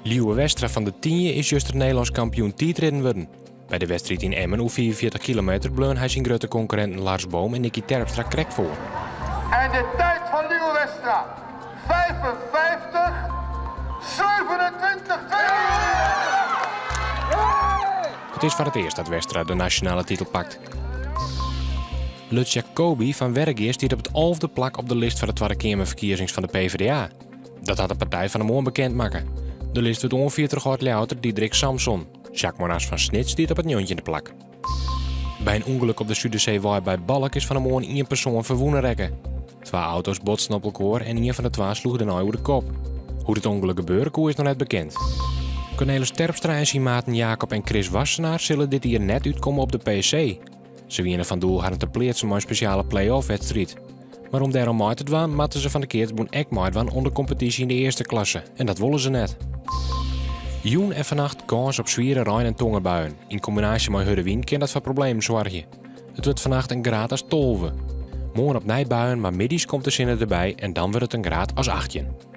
Lieuwe Westra fan De Tynje is juster Nederlânsk kampioen tiidriden wurden. By de wedstriid yn Emmen oer 45 kilometer bleaun hy syn grutte konkurrinten Lars Boom en Niki Terpstra krekt foar. En de tijd fan Lieuwe Westra, 55, 27, It is foar it earst dat Westra de nasjonale titel pakt. Lutz Jacobi fan Wergea stiet op it alfde plak op de list foar de Twadde Keamerferkiezings fan de PvdA. Dat hat de partij fan 'e moarn bekend makke. De list wurdt oanfierd troch âld-Ljouwerter Diederik Samson. Jacques Monasch fan Snits stiet op it njoggentjinde plak. By in ûngelok op de Suderseewei by Balk is fan 'e moarn ien persoan ferwûne rekke. Twa auto's botsten op elkoar en ien fan de twa sloech dêrnei oer de kop. Hoe't it ûngelok gebeure koe is noch net bekend. Cornelis Terpstra en syn maten Jacob en Chris Wassenaar sille dit jier net útkomme op de PC. Se wiene fan doel harren te pleatsen mei in spesjale play-off wedstriid. Mar om dêroan mei te dwaan moatte se fan de keatsbûn ek meidwaan oan de kompetysje yn de earste klasse en dat wolle se net. Jûn en fannacht kâns op swiere rein en tongerbuien. Yn kombinaasje mei hurde wyn kin dat foar problemen soargje. It wurdt fannacht in graad as 12. Moarn opnij buien, mar middeis komt de sinne derby en dan wurdt it in graad as 18.